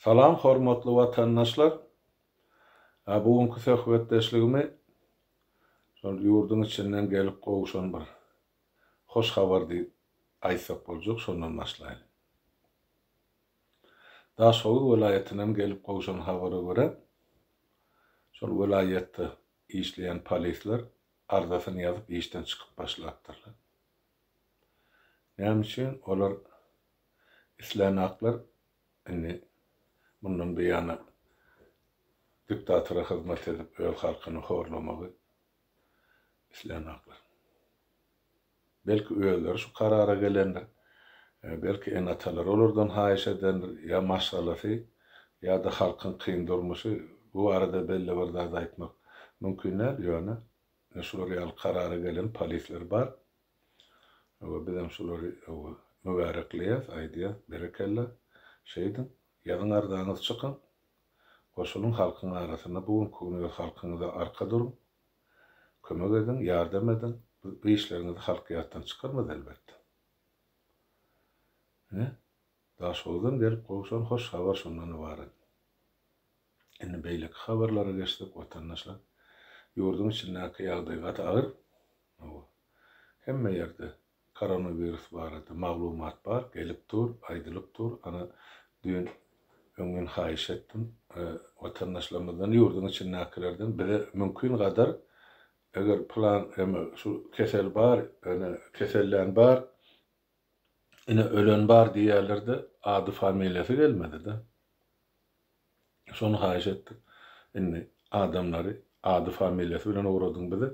Salam hormatly watandaşlar. Bu günki söhbetdeşligimi şol ýurduň içinden gelip gowşan bir hoş habar diýip aýtsak boljak, şondan başlaýyn. Daşoguz welaýatyndan gelip gowşan habara görä, şol welaýatda işleýän polisler arzasyny ýazyp işden çykyp başlapdyrlar. Näme üçin olar islänaklar indi mundan buýana diktatora hyzmat edip öz halkyny horlamagy islänaklar. Belki özleri şu karara gelendir, belki ene-atalary olardan haýyş edendir, ýa maşgalasy, ýa-da halkyň kyn durmuşy, bu barada belli bir zat aýtmak mümkin däl, ýöne şular ýaly karara gelen polisler bar. Hawa, bizem şulary hawa mübärekleýäs, aýdýas, berekella, şeýdiň, ýazyň arzaňyzy çykyň, goşulyň halkyň arasyna, bu günki gün öz halkyňyza arka duruň. Kömek ediň, ýardam ediň, bu işleriňizi halk ýatdan çykarmaz elbetde. Ine, Daşoguzdan gelip gowşan hoş habar şundan ybarat. Indi beýleki habarlara geçsek, watandaşlar, ýurduň içindäki ýagdaý gaty agyr. Hawa, hemme ýerde Koronawirus barada maglumat bar, gelip dur, aýdylyp dur. Ana, düýn, öňňin haýyş etdim, watandaşlarymyzdan, ýurduň içindäkilerden bize mümkin gadar, eger pylan eme, şu kesel bar, ene, kesellän bar, ine, ölen bar diýýärler-de, ady-familiýasy gelmedi-de. Şony haýyş etdik. Indi adamlary ady-familiýasy bilen ugradyň bize.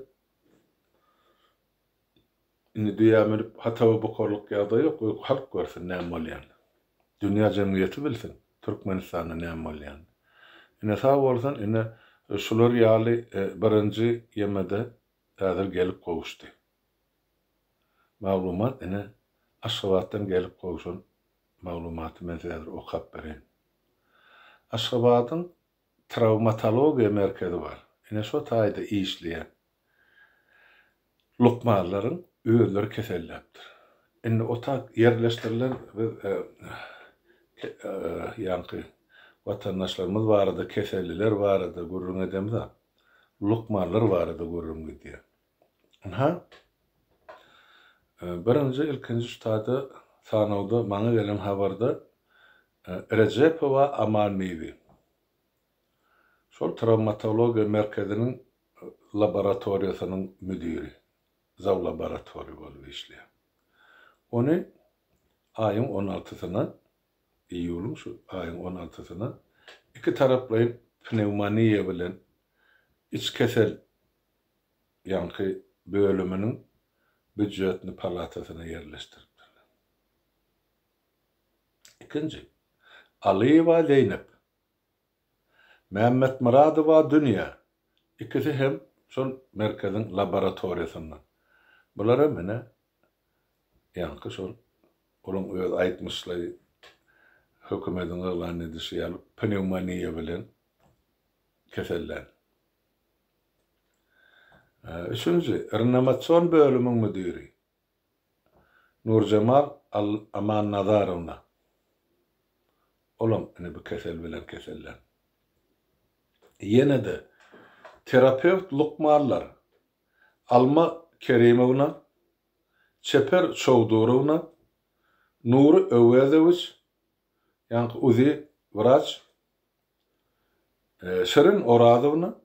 Indi düýä münüp hataba bukarlyk ýagdaý ýok, halk görsün näme bolýanyny. Dünýä jemgyýeti bilsin Türkmenistanda näme bolýanyny. Ine sag bolsun ine şular ýaly birinji ýemede häzir gelip gowuşdy. Maglumat ine Aşgabatdan gelip gowşan maglumaty men size häzir okap bereýin. Aşgabadyň trawmatologiýa merkezi bar. Ine şo taýda işleýän lukmanlaryň özleri keselläpdir. Indi o tak ýerleşdirilen biz ýaňky watandaşlarymyz barada, keselliler barada gürrüň edemzok. Lukmanlar barada gürrüň gidýär. Ynha, birinji, ilkinji şu taýda sanawda maňa gelen habarda Rejepowa Amanbibi. Şol trawmatologiýa merkeziniň laboratoriýasynyň müdiri, zawlaboratoriýa bolup işleýär. Ony aýyň on altysyna, iýulyň şu aýyň on altysyna ikitaraplaýyn pnewmoniýa bilen iç kesel ýaňky bölüminiň býudžetny palatasyna ýerleşdiripdirler. Ikinji, Alyýewa Zeýnep. Mämmetmyradowa Dünýä, ikisi hem şol merkeziň laboratoriýasyndan. Bularam ine, ýaňky şol olaň öz aýtmyşlaýy hökümediň yglan edişi ýaly pnewmoniýa bilen kesellän. Üçünji, reanimasion bölümiň müdiri. Nurjemal Amannazarowna. Olam ine bu kesel bilen kesellän. Ýene-de terapewt lukmanlar Alma Kerimowna, Çeper Çowdurowna, Nury Öwezowiç, ýaňky uzi wraç, Şirin Orazowna,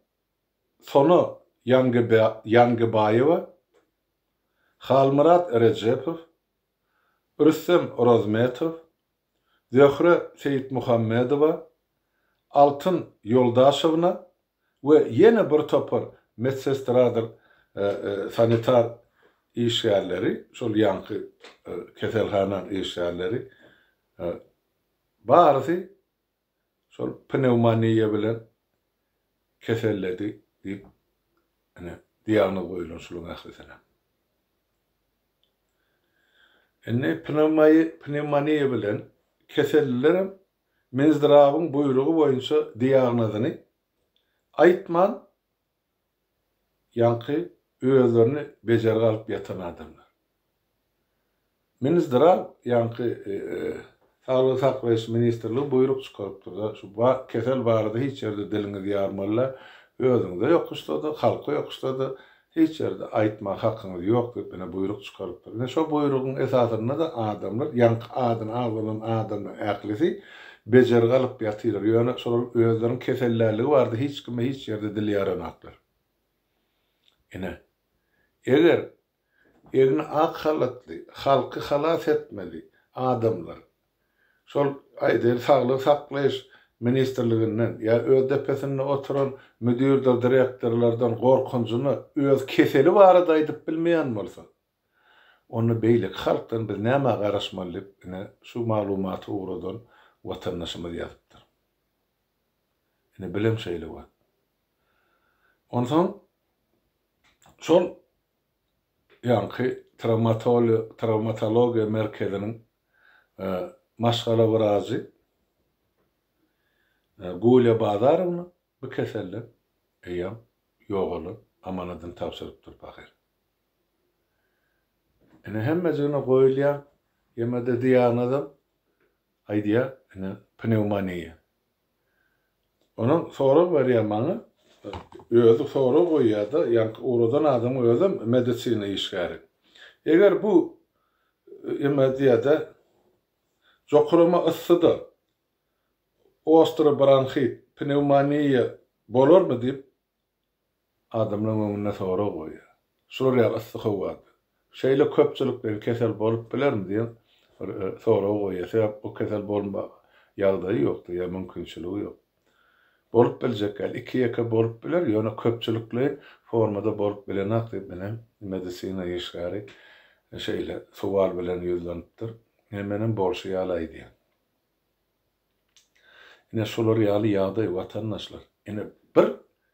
Sona Ýangibaýewa, Halmyrat Rejepow, Rüstem Rozmetow, Zöhre Seýitmuhammedowa, Altyn Ýoldaşowna we ýene bir topar medsestradyr sanitar işgärleri, şol ýaňky keselhanaň işgärleri barysy Şol pnewmoniýa bilen keselledi diýip ine diagnoz goýulan şularyň ählisine. Indi pnewmoniýa bilen kesellilerem Minzdrawyň buýrugy boýunça diagnozyny aýtman Ýaňky özlerini bejergi alyp ýatan adamlar. Minzdraw ýaňky. Saglygy saklaýyş ministrligi buýruk çykarypdyr-da, şu kesel barada hiç ýerde diliňizi ýarmaly-da, özüňize ýokuşsa-da, halka ýokuşsa-da, hiç ýerde aýtmaga hakyňyz ýok diýip, ine, buýruk çykarypdyr. Ine, şo buýrugyň esasynda-da adamlar, ýaňky adyny agzalan adamlaryň ählisi bejergi alyp ýatyrlar. Ýöne şolaryň özleriniň kesellänligi barada hiç kime hiç ýerde dil ýaranaklar. Ine, eger Egni ak halatly, halky halas etmeli adamlar şol aýdaýly saglygy saklaýyş ministrliginden ýa öz depesinde oturan müdirdir direktorlardan gorkunjyna öz keseli barada aýdyp bilmeýän bolsa, onda beýleki halkdan biz nämä garaşmaly diýip ine şu maglumaty ugradan watandaşymyz ýazypdyr. Ine bilem şeýle wagt. Onsoň şol ýaňky trawmatologiýa merkeziniň maşgala wrajy Gulýa Bazarowna bu keselden eýýäm ýogalan, amanadyny tabşyrypdyr pahyr. Ine hemmejigine goýulýan ýemede diagnozam aýdýar, ine pnewmoniýa. Onuň sorag berýär maňa, özi sorag goýýar-da, ýaňky ugradan adamyň özem medisina işgäri. Eger bu ime diýýär-de, jokurama yssyda ostry bronhit, pnewmoniýa bolarmy diýip, Adamlaryň öňünde sorag goýýar. Şular ýaly yssy howada şeýle köpçülikleýin kesel bolup bilermi diýen bir sorag goýýar. Sebäp bu kesel bolma ýagdaýy ýokdy ýa mümkinçiligi ýok. Bolup biljek ýaly, iki-ýeke bolup biler, ýöne köpçülikleýin formada bolup bilenak diýip ine medisina işgäri şeýle sowal bilen ýüzlenipdir. Menem bolşy ýaly aýdýan. Ine şular ýaly ýagdaý watandaşlar. Ine bir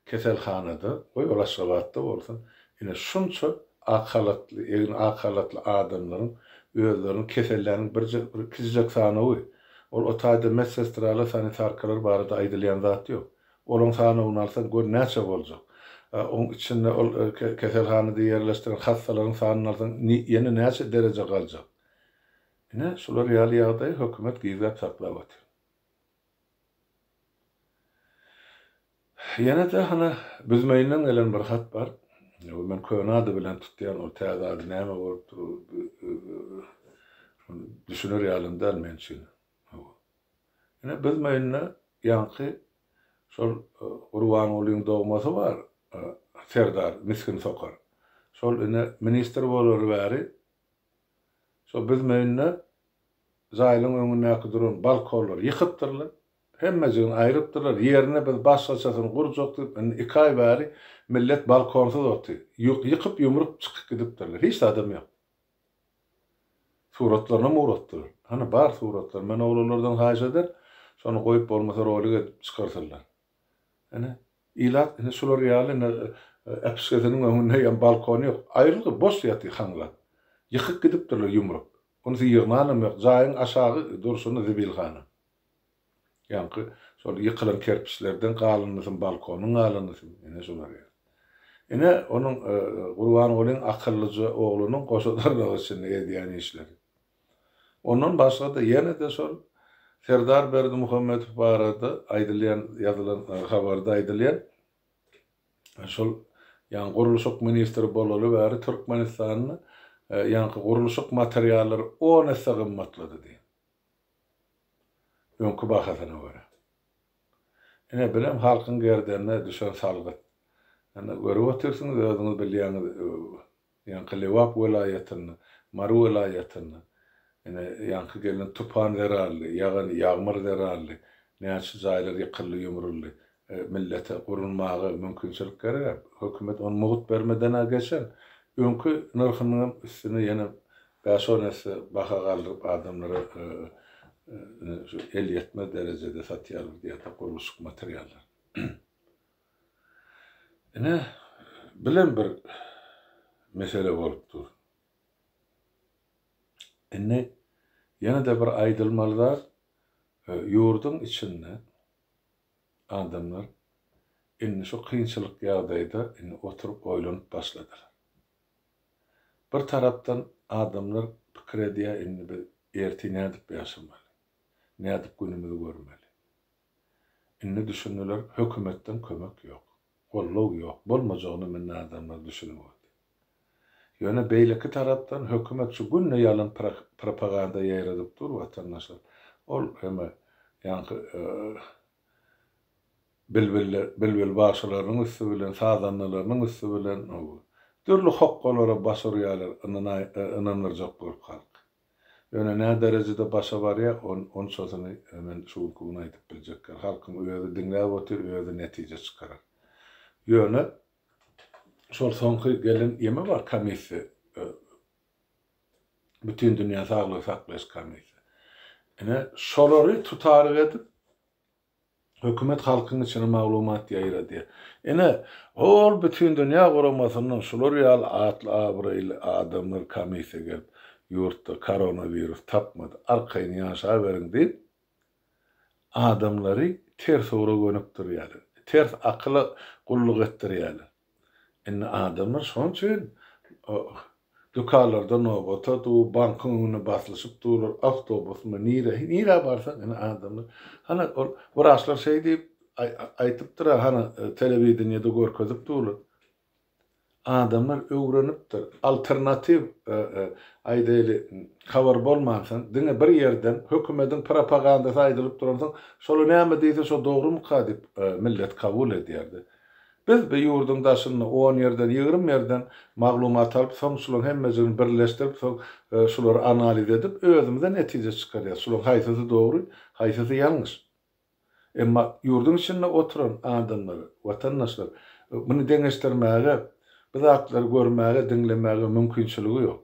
keselhanada, goý ol Aşgabatda bolsun, ine şunça ak halatly, egni ak halatly adamlaryň özleriniň keselläniň birje bir kiçijek sanawy. Ol o taýda medsestralar, sanitarkalar barada aýdylýan zat ýok. Olaň sanawyny alsaň gör näçe boljak. Oň içinde ol keselhanada ýerleşdiren hassalaryň sanyny alsaň ýene näçe dereje galjak. Ine, şular ýaly ýagdaýy hökümet gizläp saklap otyr. Ýene-de hany Büzmeýinden gelen bir hat bar. Men köne ady bilen tutýan, ol täze ady näme bolupdyr, düşüner ýalym däl men üçin. Ine, Büzmeýinde ýaňky şol Gurbangulyň dogmasy bar, Serdar Misgin Sokar. Şol ine ministr bolary bäri Şo Büzmeýinde jaýlaryň öňündäki duran balkonlary ýykypdyrlar. Hemmejigini aýrypdyrlar. Ýerine biz başgaçasyny gurjak diýip, indi iki aý bäri millet balkonsyz otyr. Ýykyp-ýumrup çykyp gidipdirler. Hiç zadam ýok. Suratlarynam ugratdylar. Hany bar suratlar. Men oglanlardan haýyş ederin, şony goýup bolmasa rolik edip çykarsynlar. Ine, ilat ine şular ýaly ine äpişgesiniň öňünde ýa balkony ýok. Aýrylgy boş ýatyr haňlap. Ýykyp gidipdirler ýumrup. Onusy ýygnanam ýok. Jaýyň aşagy durşuna zibilhana. Ýaňky şol ýykylan kerpiçlerden galyndysy, balkonyň galyndysy ine şular ýaly. Ine onuň Gurbangulyň akyllyja oglunyň goşa dyrnagy içinde edýän işleri. Ondan başga-da ýene-de şol Serdar Berdimuhamedow barada aýdylýan, ýazylan habarda aýdylýan, şol ýaňy gurluşyk ministri bolaly bäri Türkmenistanda ýaňky gurluşyk materiallary on esse gymmatlady diýen. Öňki bahasyna görä. Ine, bilem halkyň gerdenine düşen salgyt. Ine, görüp otyrsyňyz, özüňiz bilýäňiz, Ýaňky Lebap welaýatynda, Mary welaýatynda, ine, ýaňky gelen tupan zerarly, ýagan ýagmyr zerarly näçe jaýlar ýykyldy, ýumruldy. Millete gurunmaga mümkinçilik gerek-ä. Hökümet ony mugt bermeden-ä geçen, öňki nyrhynyňam üstüne ýene bäş-on esse baha galdyryp adamlara ine şu elýetmez derejede satýarlar diýýär-de gurluşyk materiallaryny. Ine, bilem bir mesele bolup dur. Indi ýene-de bir aýdylmaly zat, ýurduň içinde adamlar indi şu kynçylyk ýagdaýda indi oturyp oýlanyp başladylar. Bir tarapdan adamlar pikir edýär, indi biz ertir nädip ýaşamaly? Nädip günümizi görmeli? Indi düşündiler, hökümetden kömek ýok. Goldaw ýok. Bolmajagyna indi adamlar düşünip otyr. Ýöne beýleki tarapdan hökümet şu günde ýalan propaganda ýaýradyp dur watandaşlar. Ol heme ýaňky bilbiller bilbil bagşylarynyň üsti bilen, sazandalarynyň üsti bilen dürli hokgalara baş urýarlar ynandyrjak bolup halky. Ýöne nä derejede başa barýar onçasyny men şu günki gün aýdyp biljek däl. Halkyň özi diňläp otyr, özi netije çykarar. Ýöne Şol soňky gelen ýeme bar komissiýa Bütindünýä saglygy saklaýyş komissiýa. Ine şolary tutaryk edip hökümet halkyň içine maglumat ýaýradýar. Ine hol Bütindünýä guramasyndan şular ýaly atly abraýly adamlar komissiýa gelip ýurtda koronawirus tapmady arkaýyn ýaşaberiň diýip Adamlary ters ugra gönükdirýärler. Ters akyla gulluk etdirýärler. Indi adamlar şonuň üçin dükanlarda nobata dur, bankyň öňünde baslyşyp durlar, awtobusmy, nirä, nirä barsaň indi adamlar. Hany ol wraçlar şeý diýip aýtypdyr-a, hany telewideniýede görkezip durlar. Adamlar öwrenipdir. Alternatiw aýdaýly habar bolmansoň, diňe bir ýerden hökümediň propagandasy aýdylyp duransoň, şolar näme diýse şo dogrumyka diýip millet kabul edýärdi. Biz bu ýurduň daşynda on ýerden, 20 ýerden maglumat alyp, soň şularyň hemmejigini birleşdirip, soň şulary analiz edip, özümize netije çykarýarys. Şularyň haýsysy dogry, haýsysy ýalňyş. Emma ýurduň içinde oturan adamlar, watandaşlar muny deňeşdirmäge, bu zatlary görmäge, diňlemäge mümkinçiligi ýok.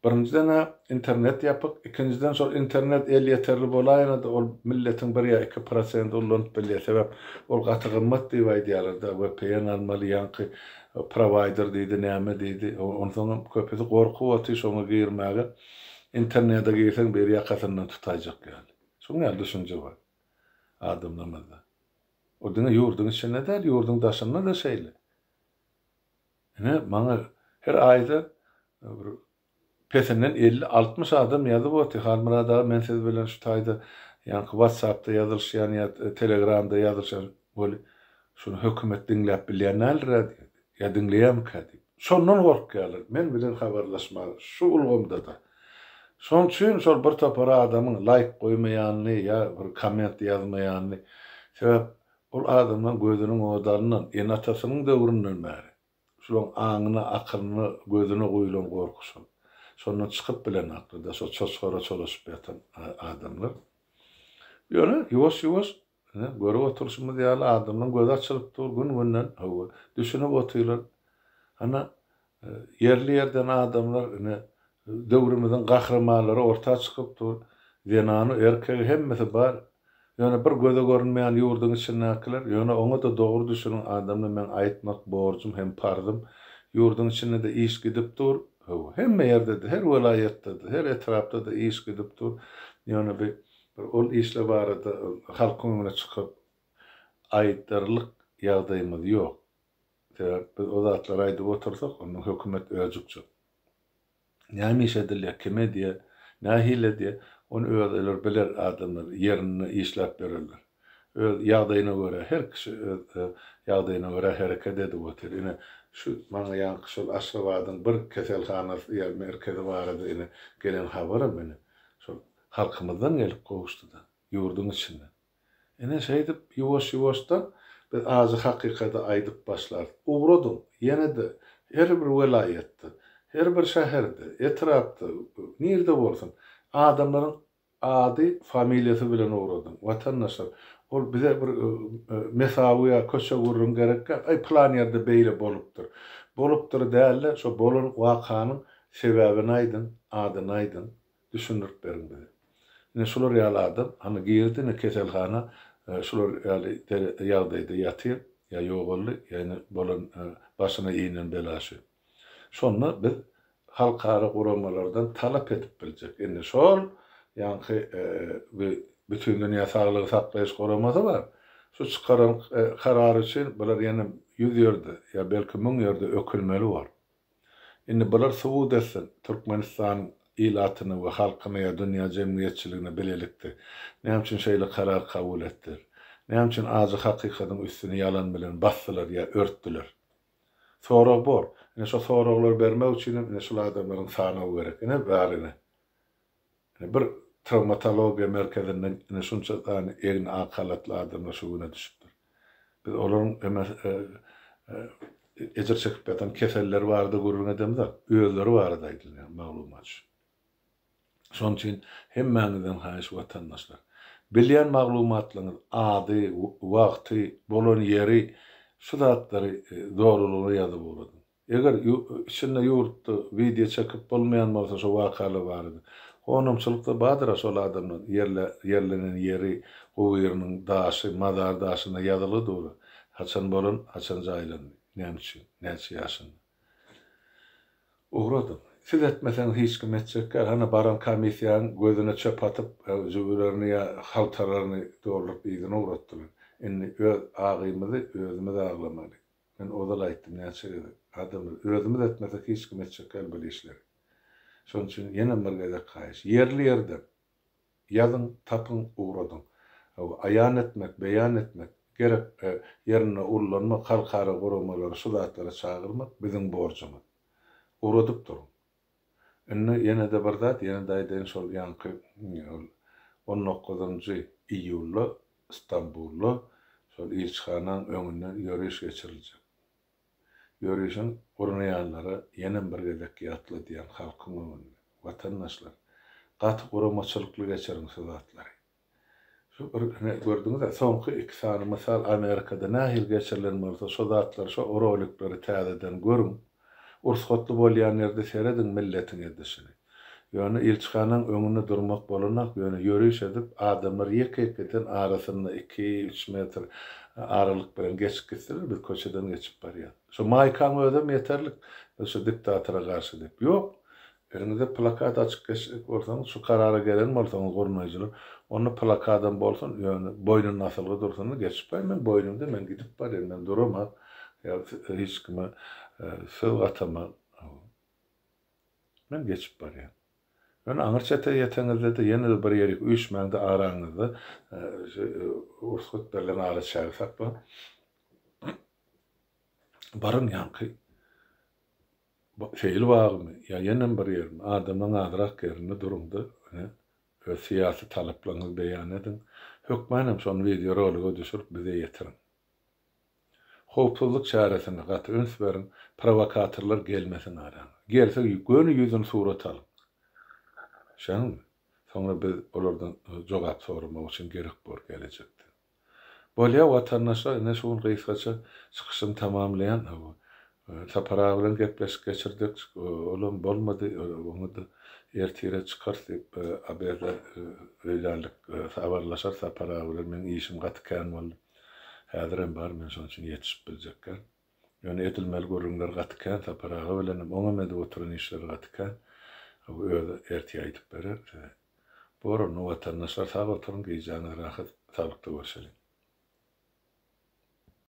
Birinjiden-ä internet ýapyk, ikinjiden şol internet elýeterli bolaýanda-da ol milletiň bir ýa 2 prosenti ullanyp bilýär. Sebäp ol gaty gymmat diýip aýdýarlar-da, VPN almaly, ýaňky prowaýder diýdi, näme diýdi. Onsoňam köpüsi gorkup otyr şoňa girmäge. Internete girseň biri ýakasyndan tutaýjak ýaly. Şunuň ýaly düşünje bar adamlarymyzda. O diňe ýurduň içinde däl, ýurduň daşynda-da şeýle. Ine, maňa her aýda bir pesinden 50-60 adam ýazyp otyr, Halmyrat aga, men siz bilen şu taýda ýaňky WhatsApp-da ýazylyşýan ýa Telegramda ýazylyşan weli, şuny hökümet diňläp bilýän däldir-ä diýýär. Ýa diňleýärmikä diýip. Şondan gorkýarlar men bilen habarlaşmaga şu ulgamda-da. Şonuň üçin şol bir topar adamyň laýk goýmaýanyny ýa bir komment ýazmaýanyny, sebäp ol adamlaryň gözüniň ody alnan, ene-atasynyň döwründen bäri şularyň aňyna, akylyna, gözüne guýlan gorky şol. Şondan çykyp bilenoklar-da şol çoçgara çolaşyp ýatan adamlar. Ýöne ýuwaş-ýuwaş Ine, görüp oturyşymyz ýaly, adamlaryň gözi açylyp dur, gün-günden, hawa, düşünip otyrlar. Hany, ýerli-ýerden adamlar, ine, döwrümiziň gahrymanlary orta çykyp dur. Zenany, erkegi hemmesi bar. Ýöne bir göze görünmeýän ýurduň içindäkiler, ýöne oňa-da dogry düşüniň, adamlar, meň aýtmak borjum hem parzym, ýurduň içinde-de iş gidip dur, hawa, hemme ýerde-de, her welaýatda-da, her etrapda-da iş gidip dur. Ýöne bi Bir ol işler barada halkyň öňüne çykyp aýdarlyk ýagdaýymyz ýok. Sebäp biz o zatlary aýdyp otursak, onda hökümet öjükjek. Näme iş edilýär, kim edýär, nähili edýär, ony özleri biler adamlar, ýerinde işläp ýörenler. Öz ýagdaýyna görä, her kişi öz ýagdaýyna görä hereket edip otyr. Ine, şu maňa ýaňky şol Aşgabadyň bir keselhanasy ýa merkezi barada ine gelen habaram ine şol Halkymyzdan gelip gowuşdy-da, ýurduň içinden. Ine, şeýdip, ýuwaş-ýuwaşdan biz ajy hakykady aýdyp başlarys. Ugradyň, ýene-de her bir welaýatda, her bir şäherde, etrapda, nirde bolsun, adamlaryň ady, familiýasy bilen ugradyň. Watandaşlar, ol bize bir mesawy ýa köçe gürrüň gerek däl. Aý, pylan ýerde beýle bolupdyr. Bolupdyr däl-de, şo bolan wakanyň sebäbini aýdyň, adyny aýdyň. Düşündirip beriň bize. Ine şular ýaly adam hany girdi ine keselhana şular ýaly ýagdaýda ýatyr ýa ýogaldy ýa ine bolan başyna inen bela şu. Şonda biz halkara guramalardan talap edip biljek. Indi şol ýaňky bi Bütindünýä saglygy saklaýyş guramasy bar. Şu çykaran karary üçin bular ýene ýüz ýerde ýa belki müň ýerde ökünmeli bor. Indi bular subut etsin, Türkmenistanyň. ilatyna we halkyna ýa dünýä jemgyýetçiligine bilelikde näme üçin şeýle karar kabul etdiler? Näme üçin ajy hakykadyň üstüni ýalan bilen basdylar ýa örtdüler? Sorag bor. Ine şo soraglary bermek üçinem ine şul adamlaryň sanawy gerek. Ine bar ine. Ine bir trawmatologiýa merkezinde ine şunça sany egni ak halatly adamlar şu güne düşüpdir. Biz olaryň eme ejir çekip ýatan keselleri barada gürrüň edemzok, özleri barada aýdylýan maglumat şu. Şonuň üçin hemmäňizden haýyş watandaşlar, bilýän maglumatlaryňyz ady, wagty, bolan ýeri şu zatlary dolulygyna ýazyp ugradyň. Eger içinde ýurtda wideo çekip bolmaýan bolsa şo wakalar barada. Gonamçylykda bardyra şol adamlar ýerle ýerlenen ýeri gubyrynyň daşy mazar daşynda ýazylgy dura. Haçan bolan haçan jaýlandy. Näme üçin? Näçe ýaşynda. Ugradyň. Siz etmeseňiz hiç kim etjek däl. Hany baran komissiýaň gözüne çöp atyp jübülerini ýa haltalaryny dolduryp yzyna ugratdylar. Indi öz agymyzy özümiz aglamaly. Men ozal aýtdym näçe gezek, adamlar, özümiz etmesek hiç kim etjek däl bul işleri. Şonuň üçin ýenem bir gezek haýyş, ýerli-ýerden ýazyň, tapyň, ugradyň. Hawa, aýan etmek, beýan etmek, gerek ýerinde ullanmak, halkara guramalary şu zatlara çagyrmak biziň borjumyz. Ugradyp duruň. Indi ýene-de bir zat, ýene-de aýdaýyn, şol ýaňky ol on dokuzynjy iýulda Stambulda şol ilçihanaň öňünden ýöriş geçiriljek. Ýörişiň gurnaýanlara ýenem bir gezek ýatladýan halkyň öňünde, watandaşlar, gaty guramaçylykly geçiriň şu zatlary. Şu bir ine gördüňiz-ä soňky iki sany mysal Amerikada nähili geçirilen bolsa şo zatlary şo rolikleri täzeden görüň. Ursgatly bolýan ýerde serediň milletiň edişini. Ýöne ilçihanaň öňünde durmak bolanok ýöne ýöriş edip adamlar ýeke-ýekeden arasynda iki, üç metr aralyk bilen geçip gitseler biz köçeden geçip barýas. Şo maýkaň özem ýeterlik biz şu diktatora garşy diýip. Ýok Eliňizde plakat açyk geçjek bolsaňyz, şu karara gelen bolsaňyz gurnaýjylar, onda plakadam bolsun, ýöne boýnunda asylgy dursun-da geçip baý, men boýnumda, men gidip barýan, men duraman, ýa hiç kime söz gataman, men geçip barýan. Ýöne aňry çete ýeteňizde-de ýene-de bir ýerik üýşmäň-de araňyzda şu rugsat berlen araçägi saklaň. Baryň ýaňky Seýil bagmy ýa ýenem bir ýermi, adamlaň azrak ýerinde duruňda ine öz syýasy talaplaryňyzy beýan ediň. Hökmanam şony wideo rolige düşürip bize ýetiriň. Howpsuzlyk çäresine gaty üns beriň, prowokatorlar gelmesin araňyza. Gelse göni ýüzüni surata alyň. Düşýäňizmi? Soňra biz olardan jogap soramak üçin gerek bor gelejekde. Bolýa watandaşlar ine şu gün gysgaça çykyşymy tamamlaýan hawa Sapar aga bilen gepleşik geçirdik olam bolmady oňada ertire çykarys diýip obeda öýlänlik habarlaşar Sapar aga bilen meň işim gaty kän boldy häzirem bar men şonuň üçin ýetişip biljekgän ýöne edilmeli gürrüňler gaty kän Sapar aga bilenem oňam edip oturan işleri gaty kän özi ertir aýdyp berer size Bor onda watandaşlar sag oturyň gijäňiz rahat saglykda görşeliň.